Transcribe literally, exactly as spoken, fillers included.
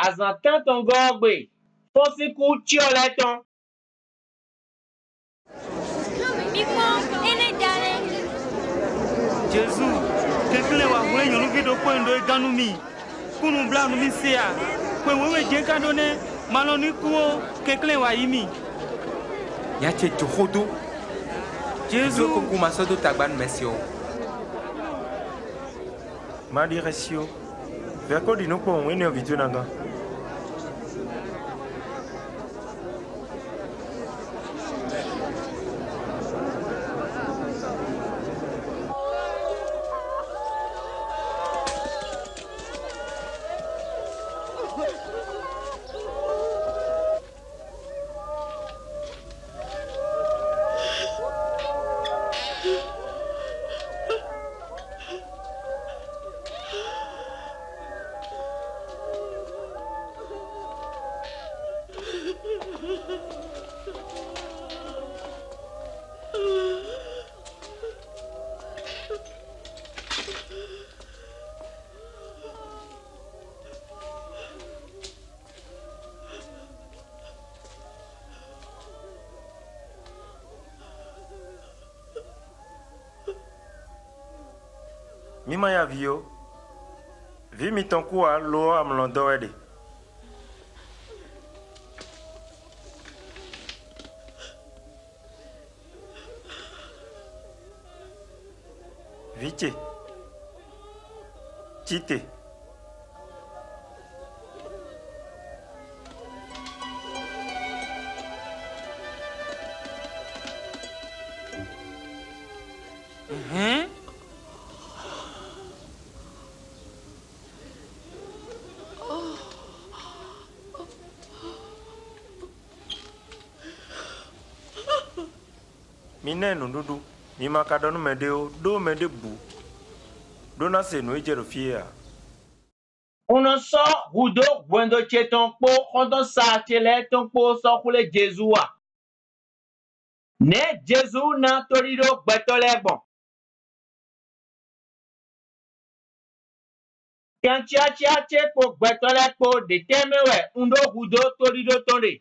Azǎn tántɔngɔ́ ɔ́ gbe, fɔ́n sín kú cyɔ lɛ́ɛ tɔn. Mi kpɔ́n, énɛ́ da lɛ́ɛ. Jezu, kɛnklɛ́n wǎ hwlɛ́n nyɔ̌nuví ɖokpó e un ɖó é gán nú mi. Kún nǔbláwǔ nú mì se a? Xwe wěwe jɛ́n ka ɖó nɛ́, ma lɔn nú í kú ó, kɛnklɛ́n wǎ yí mì. Nya ce jǒ xó dó. Jezu. Vǐ towe kúkú ma sɔ́ dó tagba nú mɛ̌si ó. Ma ɖi xɛsi ó. Vɛ̌ ko ɖi nǔ kpowun énɛ́ ɔ́ vǐ towe ná gán. Mi ma ya vǐ ó. Vǐ mitɔn kú ǎ, lo ɔ́, amlɔ dɔ́ wɛ ɖe. Vǐ ce, cí te. Hɛ̌n? Mi ná ɛ nǔɖuɖu, mi ma ka ɖɔ nú mɛɖé ó, ɖó mɛ ɖěbǔ ɖó ná se nǔ e jɛ ɖo fí é ǎ. Un nɔ sɔ́ hudó hwɛndo ce tɔn kpó xɔ́ntɔn sa ce lɛ́ɛ tɔn kpó sɔ́ xwlé Jezu a? Nɛ̌ Jezu ná tóɖíɖó gbɛtɔ́ lɛ́ɛ gbɔn? Kan cyácyá ce kpó gbɛtɔ́ lɛ́ɛ kpó ɖě tɛ́ mɛ wɛ un ɖó hudó tóɖíɖó tɔn ɖe?